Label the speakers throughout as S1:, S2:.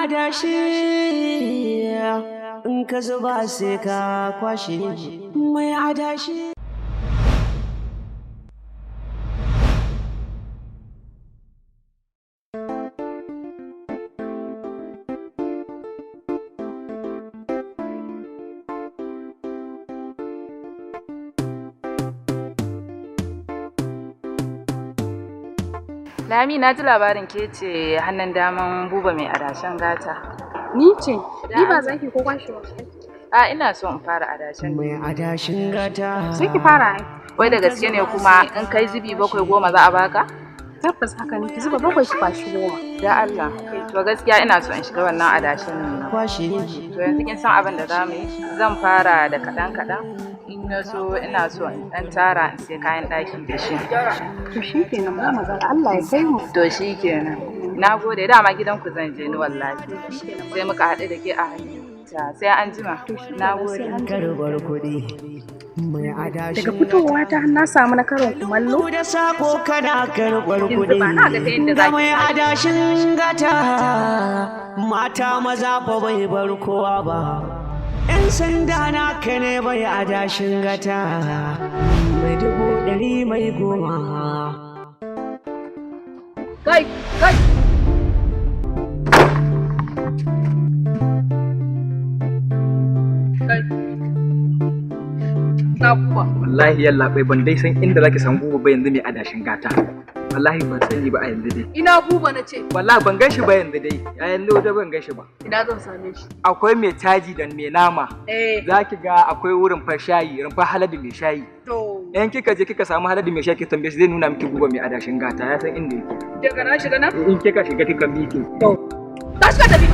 S1: Adashi, in ka zuba sai ka kwashe. Mai adashi.
S2: Lami, na ji labarin ke ce hannun daman Buba mai adashen gata.
S3: Ni ce, ni ba za ki ko kwashe ba.
S2: A ina so in fara adashen.
S1: Mai adashin gata.
S3: Sai ki fara ai.
S2: Wai da gaske ne kuma in kai zubi 7 10 za a baka?
S3: Tabbas haka ne, ki zuba 7 ki kwashi 10.
S2: Da Allah. To gaskiya ina so in shiga wannan adashin nan.
S1: Kwashe.
S2: To yanzu kin san abin da za mu yi? Zan fara da kaɗan kaɗan. In na so ina so in ɗan tara in sai kayan ɗaki da shi.
S3: To shi kenan ba matsala, Allah ya kai mu.
S2: To shi kenan. Na gode, dama gidanku zan je ni wallahi. Sai muka haɗu da ke a hanya. Sai an jima. Na gode.
S1: Karbar kuɗi. Mai adashi.
S3: Daga fitowa ta na samu na karin kumallo.
S1: Da sako kana karɓar kuɗi.
S2: Yanzu ba na ga ta yadda za
S1: Ga
S2: ki
S1: mai adashin gata. Mata maza fa bai bar kowa ba. 'Yan sanda na ka ne bai adashin gata. Mai 100,000 mai 10.
S2: Kai, kai. Kai. Na buba.
S4: Wallahi yalla bai ban dai san inda zaki san Buba ba yanzu mai adashin gata. Wallahi ban sani ba a yanzu dai.
S2: Ina Buba na ce.
S4: Wallahi ban gan shi ba yanzu dai. A yanzu da ban gan shi ba.
S2: Ina zan same shi.
S4: Akwai mai caji da mai nama.
S2: Eh.
S4: Zaki ga akwai wurin fa shayi, rumfa Haladu mai shayi.
S2: To.
S4: In kika je kika samu Haladu mai shayi ki tambaye shi zai nuna miki Buba mai adashin gata, ya san inda yake.
S2: Daga na shiga nan?
S4: In kika shiga kika miƙe.
S2: To. Tashi ka tafi.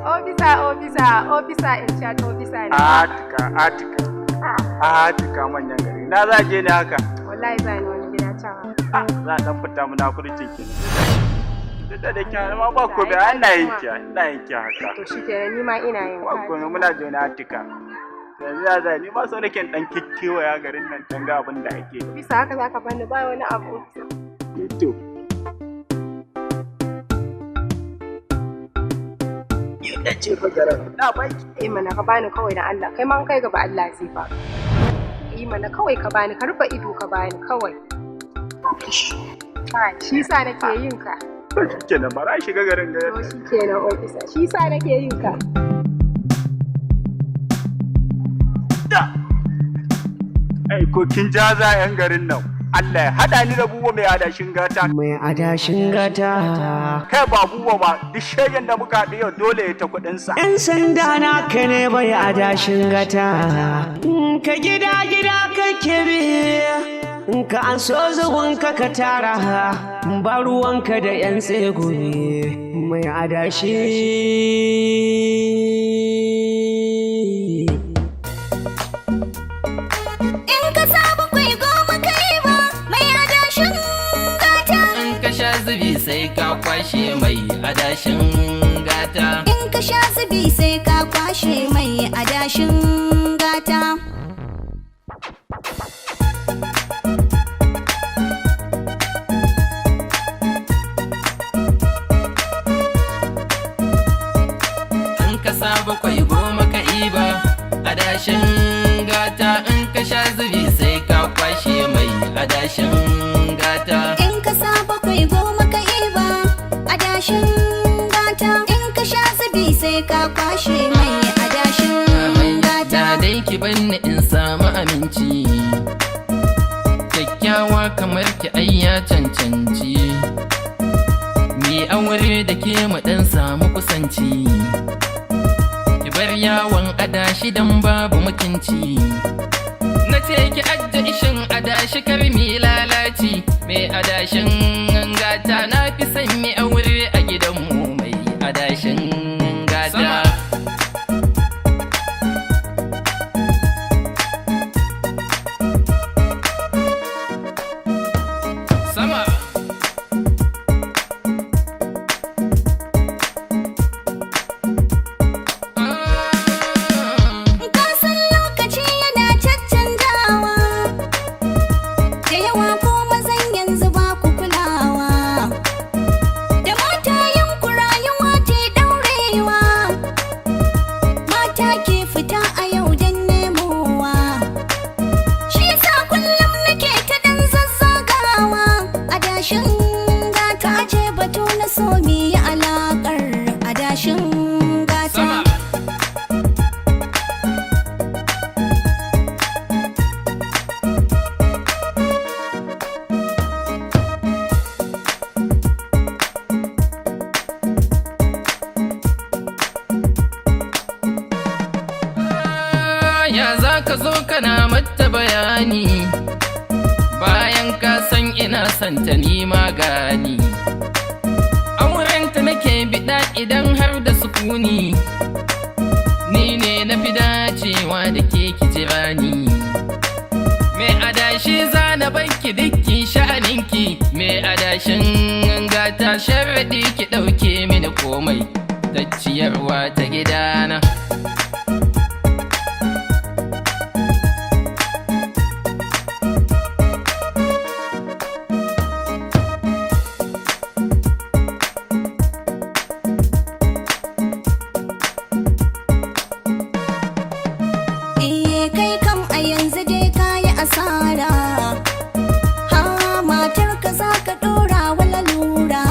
S3: Officer, officer, officer in charge, officer ne.
S5: Atika, atika. Atika manyan gari. Na za je ne haka.
S3: Wallahi za ni wani gida can.
S5: Za a dan fita munafurcin ki. Duk da dake ma ba ko bai ina yin ki, ina yin ki haka.
S3: To shikenan ni ma ina yin
S5: Ba ko muna je na atika. Yanzu ya zai ni ma so nake dan kikkewaya garin nan dan ga abin da ake.
S3: Bisa haka zaka bani ba wani abu.
S5: To. Na ce fa garin. Na baki.
S3: Eh mana ka bani kawai da Allah. Kai ma an kai gaba Allah zai ba. Eh mana kawai ka bani, ka rufe ido ka bani kawai. Shi sa nake yin ka.
S5: To shikenan bara shiga garin garin.
S3: To shikenan officer. Shi sa nake yin ka.
S5: Da. Ai ko kin jaza yan garin nan. Allah ya hada ni da Buba mai adashin gata.
S1: Mai adashin gata.
S5: Kai ba Buba ba, duk shegen da muka haɗu yau dole ya ta kuɗin sa.
S1: 'Yan sanda na ka ne bai adashin gata. Ka gida gida kake bi. Ka an so zubin ka ka tara. Ba ruwanka da 'yan tsegumi. Mai adashi.
S6: In ka sa 7 10 kai ba mai adashin gata.
S7: In ka sha zubi sai ka kwashe mai adashin gata.
S6: In ka sha zubi sai ka kwashe mai adashin gata.
S7: In ka sa 7 10 ka iba adashin gata. In ka sha zubi sai ka kwashe mai adashin gata.
S6: In ka sa 7 10 ka iba adashin gata. In ka sha zubi sai ka kwashe mai adashin gata.
S7: Da dai ki banni in samu aminci. Kyakkyawa kamar ki ai ya cancanci. Mi aure da ke mu dan samu kusanci. Ki bar yawon adashi dan babu mutunci. Na ce ki ajje ishin adashi kar mi lalaci. Mai adashin gata na fi son mi aure a gidanmu mai adashin gata. Sama. zo kana mata bayani, bayan ka san ina son ta ni magani. Aurenta nake biɗa idan har da sukuni, ni ne na fi dacewa da ke ki jira ni. Mai adashi zana banki dukki sha'aninki, mai adashin gata sharaɗi ki ɗauke mini komai ta ciyarwa ta gidana.
S6: Eh, kai kam a yanzu dai kayi asara. Ha, matar ka za ka dora wa lalura.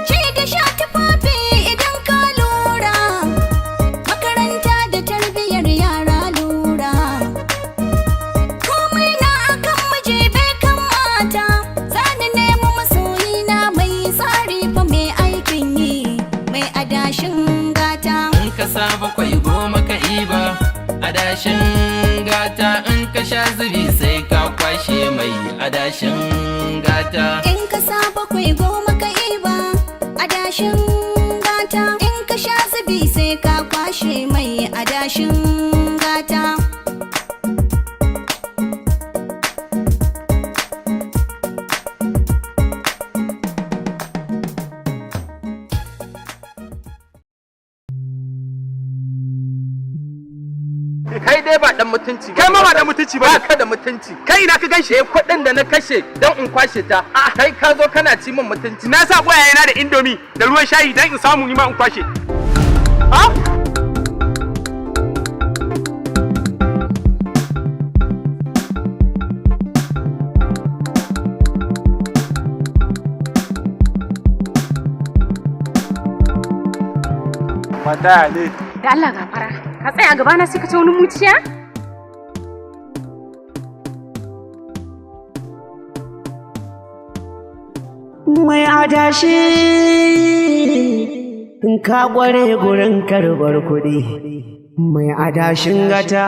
S6: Ci da sha, tufafi idan ka lura, makaranta da tarbiyyar yara lura. Komai na akan miji bai kan mata. Zani nemi masoyina mai tsari fa, mai aikin yi, mai adashin gata.
S7: In ka sa 7 10 ka iba, adashin gata, in ka sha zubi sai ka kwashe, mai adashin gata.
S6: In ka sa 7 10 ka iba, adashin gata, in ka sha zubi sai ka kwashe, mai adashin gata.
S7: Kai dai ba dan mutunci.
S5: Kai ma ba dan mutunci ba.
S7: Ba ka da mutunci.
S5: Kai, ina ka ganshi?
S7: Eh, kuɗin da na kashe don in kwashe ta, kai ka zo kana ci min mutunci.
S5: Na sa na da indomie da ruwan shayi dan in samu ni ma in kwashe. Ha? Mata ne.
S3: Da Allah gafara. Ka tsaya a gabana sai ka ce wani muciya?
S1: Mai adashi, in ka kware gurin karbar kuɗi, mai adashin gata.